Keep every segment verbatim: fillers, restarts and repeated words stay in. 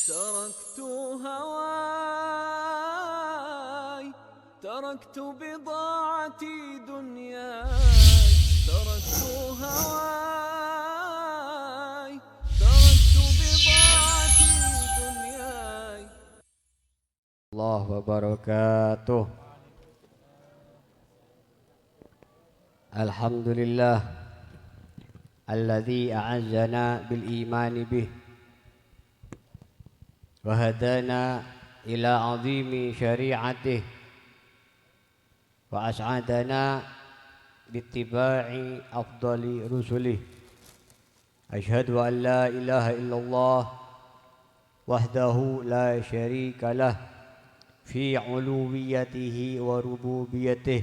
تركت هواي، تركت بضاعتي دنياي، تركت هواي، تركت بضاعتي دنياي. الله وبركاته. الحمد لله الذي أعزنا بالإيمان به وهدانا إلى عظيم شريعته وأسعدنا باتباع أفضل رسله. أشهد أن لا إله إلا الله وحده لا شريك له في علويته وربوبيته،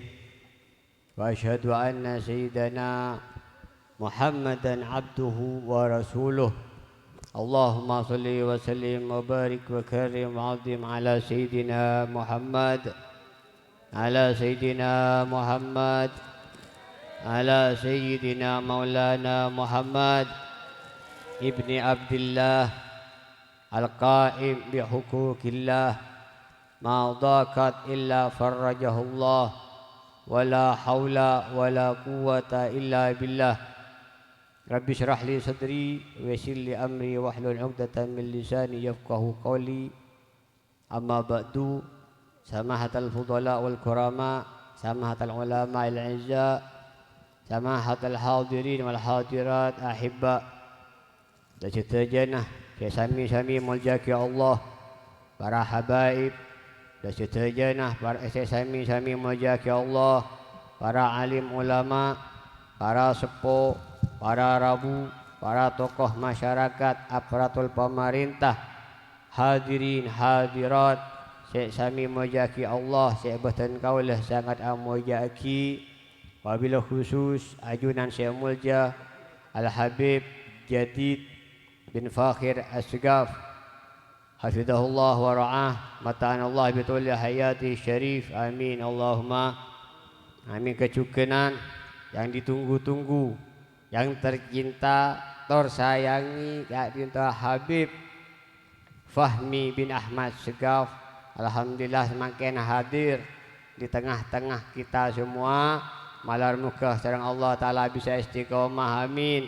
وأشهد أن سيدنا محمدا عبده ورسوله. اللهم صل وسلم وبارك وكرم وعظم على سيدنا محمد، على سيدنا محمد، على سيدنا مولانا محمد ابن عبد الله القائم بحقوق الله، ما ضاقت إلا فرجه الله، ولا حول ولا قوة إلا بالله. رب اشرح لي صدري ويسر لي أمري واحلل عقدة من لساني يفقهوا قولي. أما بعد، سماحة الفضلاء والكرماء، سماحة العلماء الأعزاء، سماحة الحاضرين والحاضرات أحباء. Dâ' sadhâjâna sè sami-sami èmoljâ'aghi Allah, para habaib, dâ' sadhâjâna par-, sè sami-sami èmoljâ'aghi Allah, para alim ulama, para seppo, para rabu, para tokoh masyarakat, aparatur pamarènta, hadirin hadirat sè sami èmoljâ'aghi Allah, sè bhâdhân kaulâ sanget amoljâ'aghi, wabil khusus ajunan sè molja Al-Habib Jadid bin Fakhir Asgaf, hafidhahullah wa ra'ah, mata'anallah bi thuli hayati syarif, amin, Allahumma amin. Kajughânan yang ditunggu-tunggu, yang tercinta, tor sayangi, ka'dinto Habib Fahmi bin Ahmad Segaf, alhamdulillah, samangkèn hadir di tengah-tengah kita semua. Malar moghâ sareng Allah Ta'ala bisa istiqomah, amin.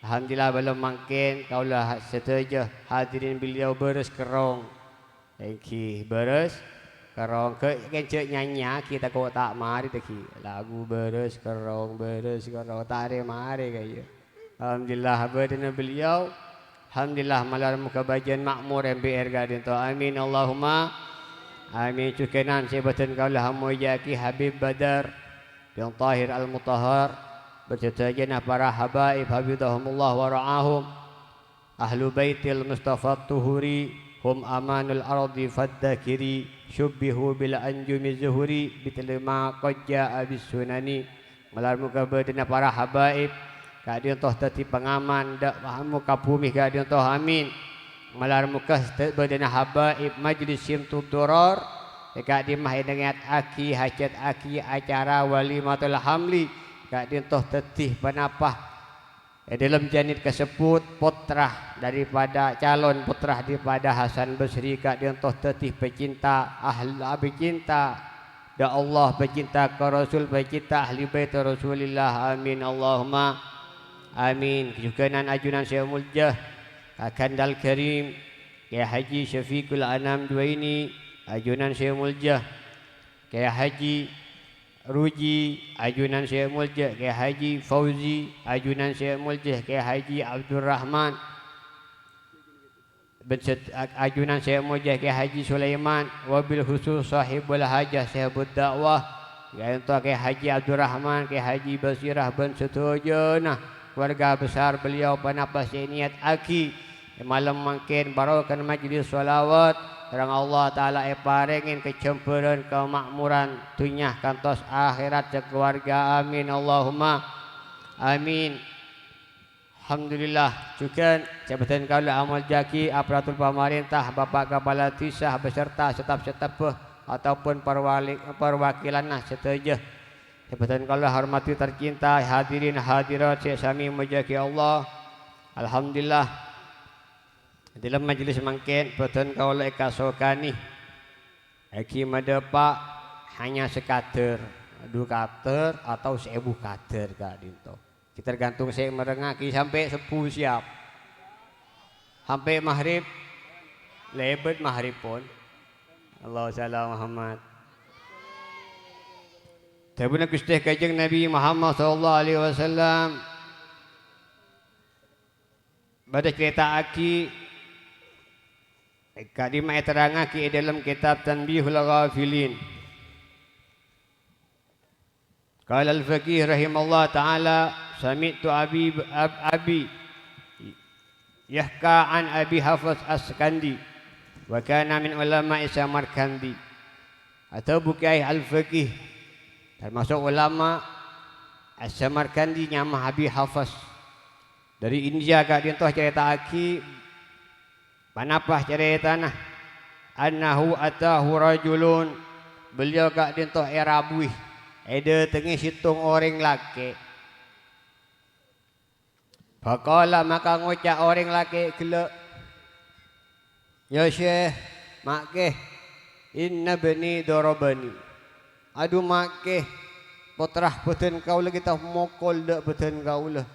Alhamdulillah, bâlem mangkèn kaulâ ha-, sadhâjâ hadirin beliau bârâs kerrong. Èngghi, bârâs kerrong. Kè-, kènjhâ' nyanya'aghi, tako' ta' marè, taghi. Lagu bârâs kerrong, bârâs kerrong, ta' rè-marè kaya. Alhamdulillah, abâdâna beliau. Alhamdulillah, malar moghâ bâjâna makmur M P R ka'dinto. Amin, Allahumma amin. Jughânan sè bhâdhân kaulâ amoljâ'aghi Habib Badar bin Tahir Al-Mutahhar, bân sadhâjâna para habaib, hafidhahumullah wa ra'ahum. Ahlu baitil Mustafa tuhuri, hum amanul ardi fadzakkiri, syubbihu bil anjumi zuhuri, mitsli ma qad jaa bis sunani. Malar moghâ bâdâna para habaib ka'dinto dhâddhi pangaman dâ', moghâ bhumè ka'dinto, amin. Malar moghâ st-, bâdâna habaib Majlis Simtud Durar, è ka'dimma ènèyataghi, hajataghi acara walimatul hamli, ka'dinto dhâddhi ponapa è dâlem jhânit kasebbhut, pottra daripada, calon pottra daripada Hasan Basri, ka'dinto dhâddhi pecinta, ahl-, pecinta dâ' Allah, pecinta ka Rasul, pecinta Ahli Bait Rasulillah. Amin, Allahumma amin. Jughânan ajunan sè molja, Kakanda Al Karim, Kè Haji Syafiqul Anam Juwaini, ajunan sè molja, Kè Haji Ruji, ajunan sè molja, Kè Haji Fauzi, ajunan sè molja, Kè Haji Abdurrahman, bân sed-, a-, ajunan sè molja Kè Haji Sulaiman, wabil khusus sahibul hajah, sahibud dakwah, yaitu Kè Haji Abdurrahman, Kè Haji Basirah, bân sadhâjâna keluarga besar beliau, ponapa sè ènèyataghi è malem mangkèn, barokana majlis shalawat, sareng Allah Ta'ala èparèngè kajhâmbhârân kamakmuran dhunnya kantos akhèrat sakeluarga. Amin, Allahumma amin. Alhamdulillah, jhughân sè bhâdhân kaulâ amoljâ'aghi aparatur pamarènta, Bapak Kapala Dhisa beserta staf-stabbhâ ataupun perwali-, perwakilanna sadhâjâ. Sè bhâdhân kaulâ hormadhi tercinta, hadirin hadirat sè sami èmoljâ'aghi Allah. Alhamdulillah, Dâlem majelis mangkèn, bhâdhân kaulâ èkasokanè. Èngghi madâpa' hanya sekadar, du kadâr atau saèbu kadâr ka'dinto. Tergantung sè merengngaghi sampè' subuh siap. Sampè' maghrib, lèbât maghrib pon. Allahumma shalli ala Muhammad. Dhâbuna Ghustè Kanjeng Nabi Muhammad sallallahu alaihi wasallam, bâdâ carèta'aghi, ka'dimma èterrangngaghi è dâlem kètab Tanbihul Ghafilin. Qala Al-Faqih rahimallahu ta'ala, "Sami'tu abi, ab-, abi yahka an Abi Hafs As-Sakandi, wa kana min ulama'i Samarqandi." Adhâbu Kyaè Al-Faqih, tamaso' ulama As-Samarqandi, nyama Abi Hafs. Dâri India ka'dinto carèta'aghi, Ponapa carètana? Annahu atahu rajulun, beliau ka'dinto èrabuwi, èdâtengngè sèttong orèng lakè'. Faqala, maka ngoca' orèng lakè' ghellâ', "Ya Syekh, ma' kè, inna ibni darabani." Adhu, ma' kè, pottra bhâdhân kaulâ ghi' ta' mokol dâ' bhâdhân kaulâ.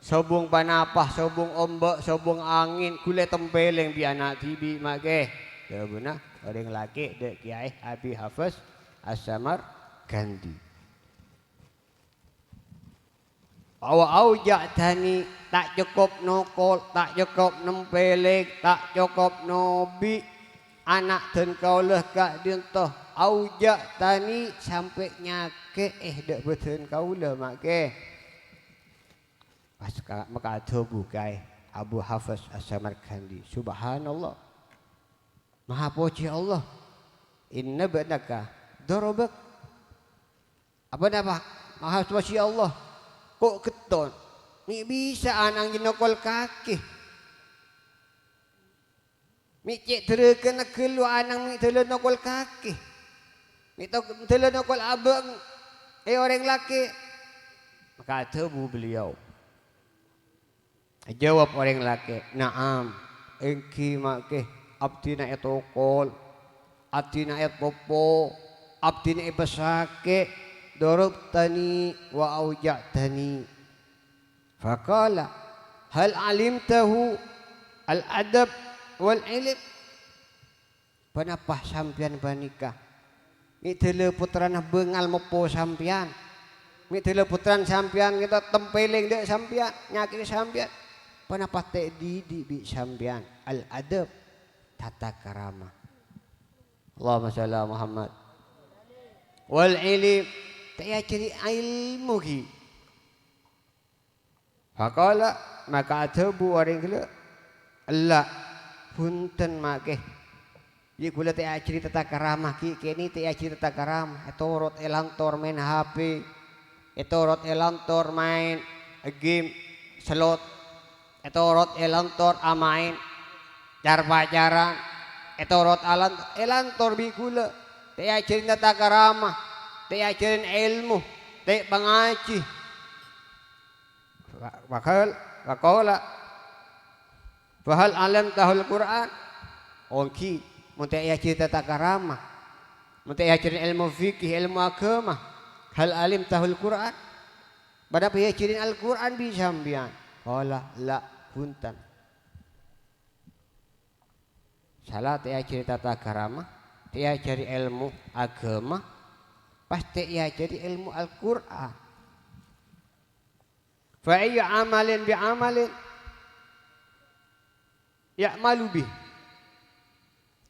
Sobung panapa, sobung ombâ', sobung angèn, ghulâ ètèmpèlèng bi' ana' dhibi', ma' kè. Dhâbuna orèng lakè' dâ' Kyaè Abi Hafs As-Samarqandi. Wa auja'tani, ta' cokop nokol, ta' cokop nèmpèlèng, ta' cokop nobi' ana' dân kaulâ ka'dinto. Auja'tani, sampè' nyakè'è dâ' bhâdhân kaulâ, ma' kè. Pas ka-, maka adhâbu Kyaè Abu Hafs As-Samarqandi, "Subhanallah. Maha pojhi Allah. Inna ibnaka darabak." Apa napa? "Maha pojhi Allah. Ko' ghetton. Mè' bisa ana'na nokol kakè." Mè' cè' dârâghâna ghâllu ana'na mè' dâlâ nokol kakè. Mè' to-, dâlâ nokol abâng è orèng lakè'. Maka adhâbu beliau. Ajâwâb orèng lakè', "Na'am, èngghi ma' kè, abdhina ètokol, abdhina èpoppo, abdhina èpasakè', darabtani wa auja'tani." Faqala, "Hal alimtahu al-adab wal ilm?" Ponapa sampèyan panèka? Mè' dâlâ pottrana bângal moppo sampèyan. Mè' dâlâ pottrana sampèyan ghi' ta' tèmpèlèng dâ' sampèyan, nyakè'è sampèyan. Ponapa ta' èdidik bi' sampèyan al-adab, tata krama? Allahumma shalli ala Muhammad. Wal ilm, ta' èajhâri èlmo ghi'. Faqala, maka adhâbu orèng ghellâ', "Ella, bhunten ma' kè. Bi' ghulâ ta' èajhâri tata krama, ghi' kènè' ta' èajhâri tata krama, ètorot èlantor maèn H P, ètorot èlantor maèn game, slot, ètorot èlantor amaèn car-pacaran, ètorot alan-, èlantor bi' ghulâ, ta' èajhâri tata krama, ta' èajhâri èlmo, ta' èpangajhi." Wa-, wa qal-, wa qala, "Fa hal alimtahul Qur'an?" Ongghi, mon ta' èajhâri tata krama, mon ta' èajhâri èlmo fikih, èlmo aghâma, "Hal alimtahul Qur'an?" Ponapa èajhâri Al-Qur'an bi' sampèyan? Qala, "La, bhunten." Sala ta' èajhâri tata krama, ta' èajhâri èlmo aghâma, pas ta' èajhâri èlmo Al-Qur'an. Fa ayyu amalin bi amalin ya'malu bih.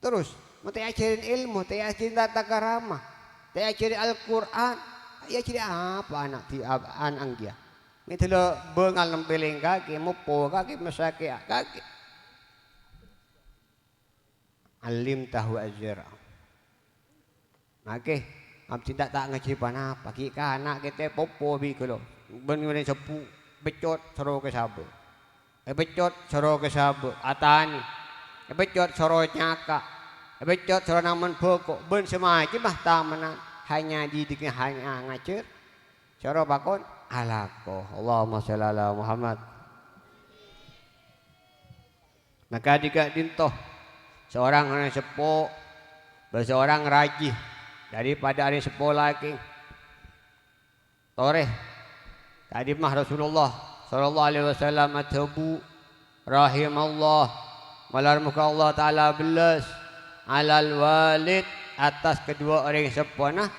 Terros, mon ta' èajhâri èlmo, ta' èajhâri tata krama, ta' èajhâri Al-Qur'an, èajhâri apa ana' di-, ab-, ana' anggiyâ? Mè' dâlâ bângal nèmpèlèng kakè, moppo kakè, masakè' kakè. Alimtahu az-zira'ah. Ma'kè, abdhina ta' ngajhâri ponapa, ghi' kana' kètè poppo bi' ghulâ. Bân orèng sebbhu, èpeccot soro ka sabâ. Èpeccot soro ka sabâ, atanè. Èpeccot soro nyaka'. Èpeccot soro namen bhâko'. Bân samacemma tamennan. Hanya didiknya hanya ngajhâr. Soro pakon alako. Allahumma shalli ala Muhammad. Maka dhika dinto, seorang orèng seppo, bân seorang raji daripada orèng seppo lakè. Torè, ka'dimma Rasulullah sallallahu alaihi wasallam adhâbu, "Rahimallah," malar moghâ Allah Ta'ala bellas, "alal walid," attas kaduwâ orèng seppona,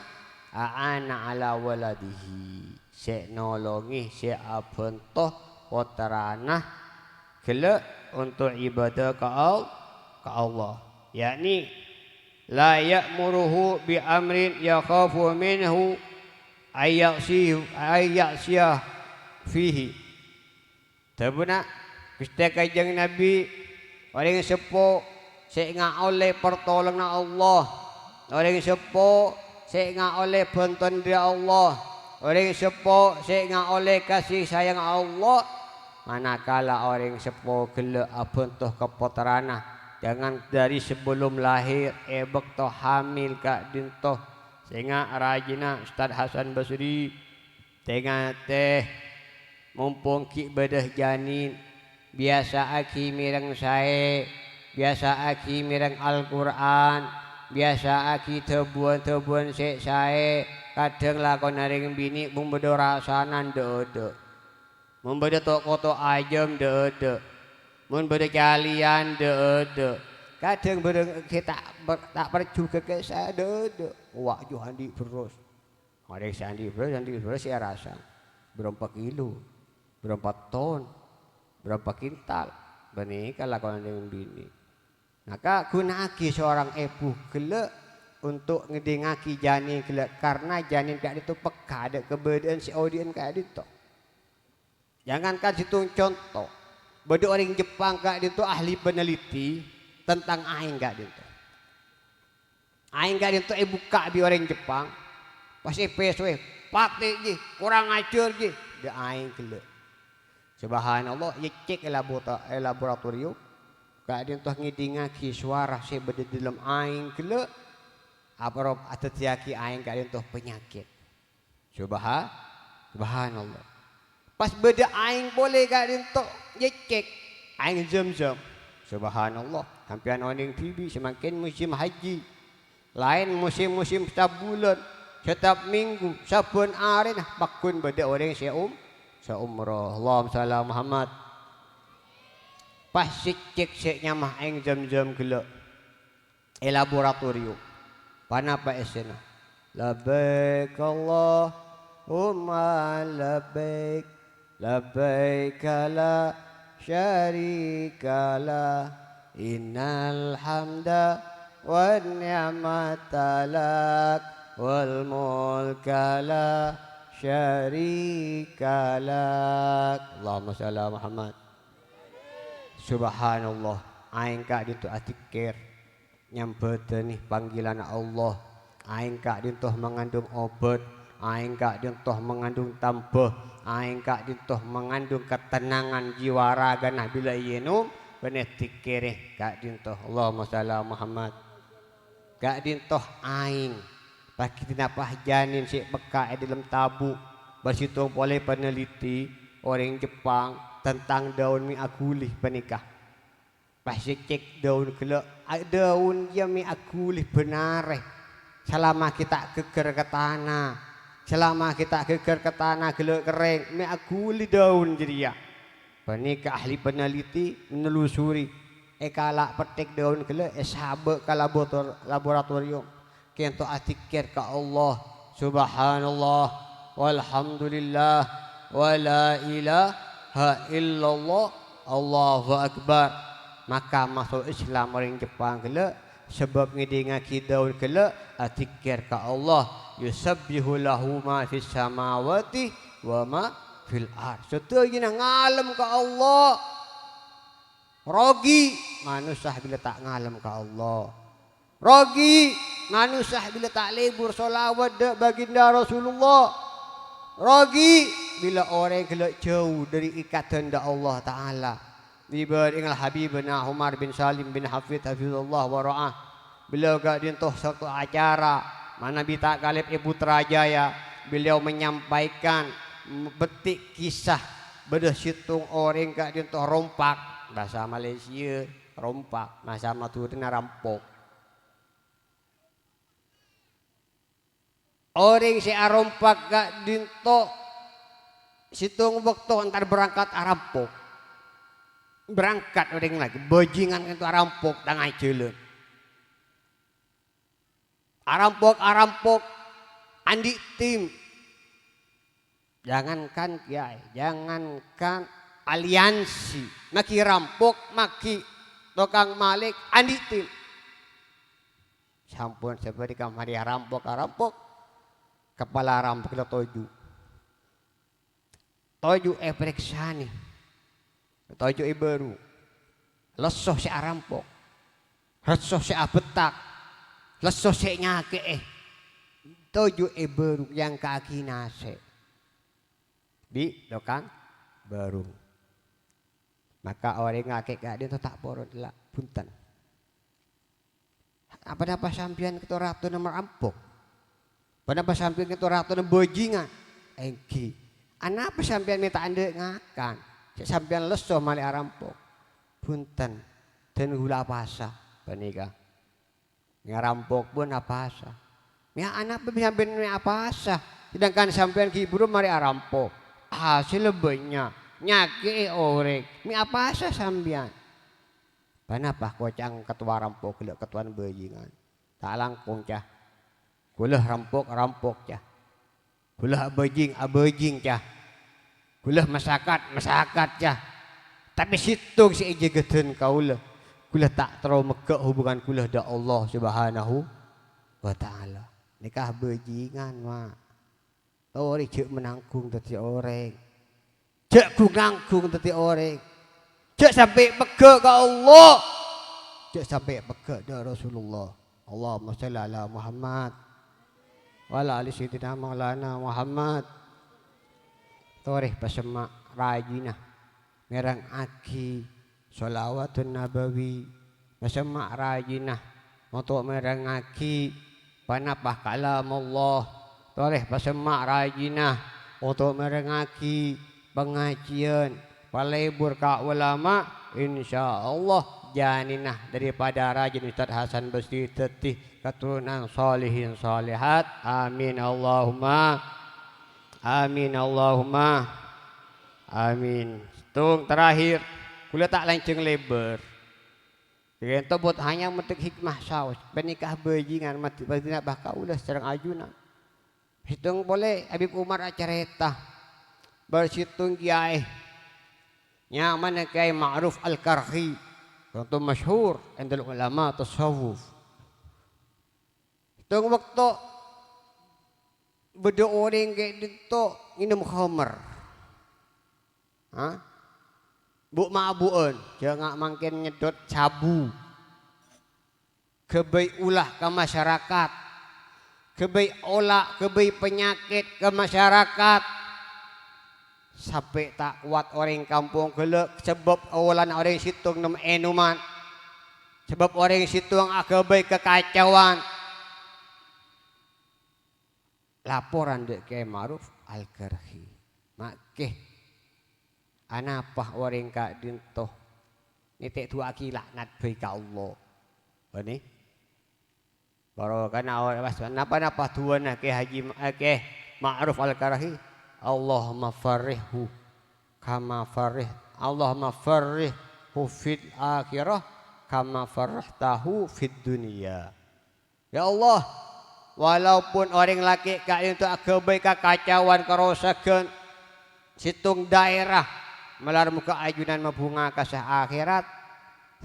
"a'ana ala waladihi," sè nolongè, sè abhânto pottrana ghellâ' onto' ibadah ka Al-, ka Allah. Yakni, la ya'muruhu bi amrin yakhafu minhu ayya'si-, ayya'siya fihi. Dhâbuna Ghustè Kanjeng Nabi, orèng seppo sè ngaollè partolonganna Allah, orèng seppo sè ngaollè bhântowan dhâri Allah, orèng seppo sè ngaollè kasih sayang Allah, manakala orèng seppo ghellâ' abhânto ka pottrana, jangan dhâri sabellum lahèr, è bâkto hamil ka'dinto. Sènga' rajina Ustadz Hasan Basri. Tè-ngatè, mompong ghi' bâdâ janin, biyasa'aghi mèreng saè, biyasa'aghi mèreng Al-Qur'an, biyasa'aghi dhâbuwân-dhâbuwân sè saè, kadhâng lakona rèng binè' mon bâdâ rasana dâ'-adâ'. Mon bâdâ to'-koto' ajâm dâ'-adâ'. Mon bâdâ calèyan dâ'-adâ'. Kadhâng bârâng ghi' ta', ta' parjhughâ kèsa dâ'-adâ'. Wa' jhu andi' bherrâs. Orèng sè andi' bherrâs, andi' bherrâs sè arassa. Bârâmpa kilo, bârâmpa ton, bârâmpa kintal. Ghânèka lakona rèng binè'. Maka ghuna'aghi seorang èbhu ghellâ' onto' ngèdingngaghi janin ghellâ', karna janin ka'dinto pegghâ dâ' kabâdâ'ân sè odi'ân ka'dinto. Jangankan sèttong conto, bâdâ orèng Jeppang ka'dinto ahli peneliti tentang aèng ka'dinto. Aèng ka'dinto èbukka' bi' orèng Jeppang, pas èpèsowè, patè' jiyâ, korang ajhâr jiyâ, dâ' aèng ghellâ'. Subhanallah, ècèk è labota-, è laboratorium, ka'dinto ngèdingngaghi sowara sè bâdâ dâlem aèng ghellâ', aparo adhâddhiyâghi aèng ka'dinto panyakèt. Subha-, subhanallah. Pas bâdâ aèng polè ka'dinto nyècèk, aèng Zamzam. Subhanallah, sampèyan onèng dhibi' samangkèn musim haji. Laèn musim-musim sabulân, setiap minggu, sabbhân arèna pagghun bâdâ orèng sè um-, sè umroh. Allahumma shalli ala Muhammad. Pas sè cèk sè nyama aèng Zamzam ghellâ'. È laboratorium. Ponapa essèna? Labbaik Allahumma labbaik, labbaik la syarika lak, innal hamda wan ni'mata lak, wal mulka la syarika lak. Allahumma shalli ala Muhammad. Subhanallah, aèng ka'dinto adzikkèr. Nyambhâdhâni panggilanna Allah. Aèng ka'dinto mangandung obât, aèng ka'dinto mangandung tambhâ, aèng ka'dinto mangandung katennangan jiwa ragana bilâ ènom, bânnè dzikkèrè ka'dinto. Allahumma shalli ala Muhammad. Ka'dinto aèng, pas ghi' napa janin sè pekka' è dâlem tabu', bâr sèttong polè panaliti orèng Jeppang tentang dâun mè' aghuli panèka. Pas ècèk dâun ghellâ', a-, dâun jâ mè' aghuli bân arè. Salama ghi' ta' ghâgghâr ka tana, salama ghi' ta' ghâgghâr ka tana ghellâ' kerrèng, mè' aghuli dâun jârèya. Panèka ahli panaliti nelusuri, èkala' pettèk dâun ghellâ', èsabâ' ka labotor-, laboratorium. Kento adzikkèr ka Allah, "Subhanallah, walhamdulillah, wa la ilaha illallah, Allahu Akbar." Maka maso' Islam orèng Jeppang ghellâ', sabâb ngèdingngaghi dâun ghellâ', adzikkèr ka Allah, "Yusabbihu lahu ma fis samawati wa ma fil ard." Sadhâjâna ngalem ka Allah. Rogi manossa bilâ ta' ngalem ka Allah. Rogi manossa bilâ ta' lebur sholawat dâ' baginda Rasulullah. Rogi bilâ orèng ghellâ' jâu dâri èkaddhân dâ' Allah Ta'ala. Dhibâr èngal Habibana Umar bin Salim bin Hafid hafizallah wa ra'ah. Beliau ka'dinto sèttong acara manabi ta' kalèp è Putrajaya. Beliau menyampaikan, m-, betik kisah bâdâ sèttong orèng ka'dinto rompak. Bhâsa Malaysia, rompak. Bhâsa Madhurâna, rampok. Orèng sè arompak ka'dinto, sèttong bâkto entar berangkat arampok. Berangkat orèng lagi, bajingan ka'dinto arampok tengah jhâlân. Arampok-arampok andi' tim. Jangankan kiai, jangankan aliansi, maghi rampok, maghi tokang malèng, andi' tim. Sampon sabâdhâ ka marè arampok-arampok, kapala rampok la toju'. Toju' èparèksanè. Toju' èbâru. Lesso sè arampok. Lesso sè abettak. Lesso sè nyakè'è. Toju' èbâru nyangka'aghi nasè' bi' tokang bâru. Maka orèng akè' ka'dinto ta' poron la, bhunten. Apa-napa sampèyan ka'dinto ratona marampok? Apa-napa sampèyan ka'dinto ratona bajingan? Èngghi. Anapa sampèyan mè' ta' endâ' ngakan? Sè sampèyan lesso malè arampok. Bhunten. Dân ghulâ apasa panèka. Ngarampok bân apasa. Mè' anapa sampèyan mè' apasa? Sedangkan sampèyan ghi' buru marè arampok. Hasèlla bânnya'. Nyakè'è orèng. Mè' apasa sampèyan? Ponapa koca'na katowa rampok ghellâ' katowana bajingan? Ta' langkong, ca. Ghulâ rampok, rampok, ca. Ghulâ abajing, abajing, ca. Ghulâ masakat, masakat, ca. Tapè sèttong sè èjâgâ dân kaulâ. Ghulâ ta' terro megghâ' hubungan ghulâ dâ' Allah Subhanahu wa Ta'ala. Nèka bajingan, wa'. Torè jhâ' mananggung dhâddhi orèng. Jhâ' gung-nanggung dhâddhi orèng. Jhâ' sampè' pegghâ' ka Allah. Jhâ' sampè' pegghâ' dâ' Rasulullah. Allahumma shalli ala Muhammad. Wa ala ali Sayyidina Maulana Muhammad. Torè pasemma' rajina. Mèrengngaghi shalawatun nabawi, pasemma' rajina, onto' mèrengngaghi ponapa kalamullah, torè pasemma' rajina, onto' mèrengngaghi pangajiyân, palebur ka ulama, insyaallah janina daripada rajina Ustaz Hasan Basri dhâddhi keturunan shalihin shalihat. Amin, Allahumma amin, Allahumma amin. Sèttong terakhir, ghulâ ta' lanjhâng lèbâr. Kento bot hanya mèntek hikmah saos. Panèka bajingan madi-, madina bah kaulâ sareng ajunan. Sèttong polè Habib Umar acarèta. Bâr sèttong kiyaè. Nyamana Kiyaè Ma'ruf Al-Karkhi. Conto masyhur endal ulama tasawuf. Sèttong bâkto bâdâ orèng ka'dinto ngènom khamar. Ha? Bu'-mabu'ân, jhâ' nga' mangkèn nyedot sabu. Ghâbây ola ka masyarakat. Ghâbây ola, ghâbây panyakèt ka masyarakat. Sampè' ta' kowat orèng kampong ghellâ', sabâb olana orèng sèttong nem-ènoman. Sabâb orèng sèttong aghâbây kakacauan. Laporan dâ' Kiyaè Ma'ruf Al-Karkhi. Makkè, anapa orèng ka'dinto nètè' du'aaghi laknat bhâi ka Allah? Bânnè? Bârâkana orèng pas napa-napa du'âna Kiyaè Haji Ma-, eh, Kiyaè Ma'ruf Al-Karkhi, "Allahumma farrihhu kama farrih, Allahumma farrihhu fil akhirah kama farrahtahu fid dunya." Ya Allah, walaupun orèng lakè' ka'dinto aghâbây kakacauan, karosaghân, sèttong dhaèra, malar moghâ ajunan mabhunga ka sè akhèrat,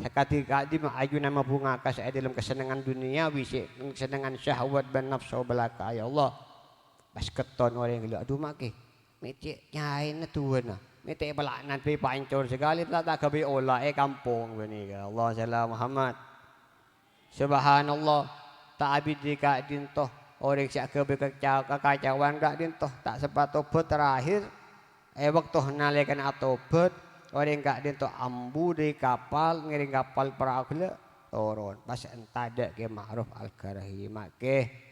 sakadhi ka'dimma ajunan mabhunga ka sè è dâlem kasennengngan dunyawi, sè kasennengngan syahwat bân nafsu bâlâkah, ya Allah. Pas ketton orèng ghellâ', "Adhu, makkè, mè' cè' nyaèna du'âna, mè' ta' èpalaknat bhâi pancor sakalè, ta' ta' aghâbây ola è kampong bânnè." Ya Allah, salla Muhammad. Subhanallah, ta' abit dâri ka'dinto, orèng sè aghâbây kaca-, kakacauan ka'dinto, ta' sempat tobat terakhir, è bâkto nalèkana atobat, orèng ka'dinto ambu dâri kapal, ngèrèng kapal parao ghellâ', toron, pas èntar dâ' Kiyaè Ma'ruf Al-Karkhi, makkè.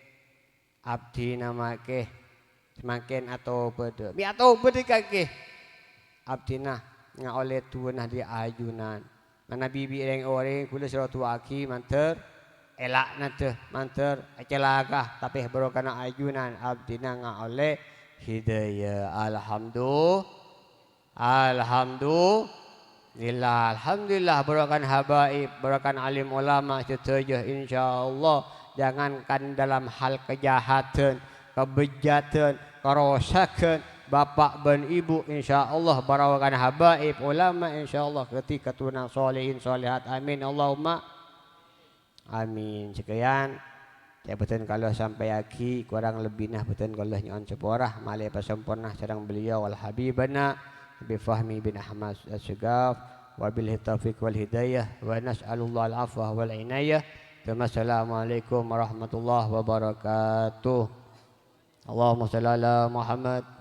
Abdhina makkè, samangkèn atobâdhâ. Mè' atobâdhâ kakè. Abdhina ngaollè du'ana dhi ajunan. Manabi bi' rèng-orèng ghulâ sè roduwâghi mandhâr èla'nadhâ, mandhâr ècalaka, tapè bhârokana ajunan abdhina ngaollè hidayah. Alhamdu-, alhamdulillah, alhamdulillah, bhârokana habaib, bhârokana alim ulama sadhâjâ, insyaallah, jangankan dalam hal kejahatan, kabejjhâdhân, karosaghân, bapa' bân ibu, insyaallah, bhârokana habaib, ulama, insyaallah, dhâddhi katurunan solehin, solehat. Amin, Allahumma amin. Sakèyan, sè bhâdhân kaulâ sampèyaghi, korang lebbina bhâdhân kaulâ nyo'on sapora, malè èpasamporna sareng beliau Al-Habibana Habib Fahmi bin Ahmad As-Segaf, wabillahi taufiq wal hidayah, wa nas'alullah al-afwa wal inayah. Tsumma assalamualaikum warahmatullahi wabarakatuh. Allahumma shalli ala Muhammad.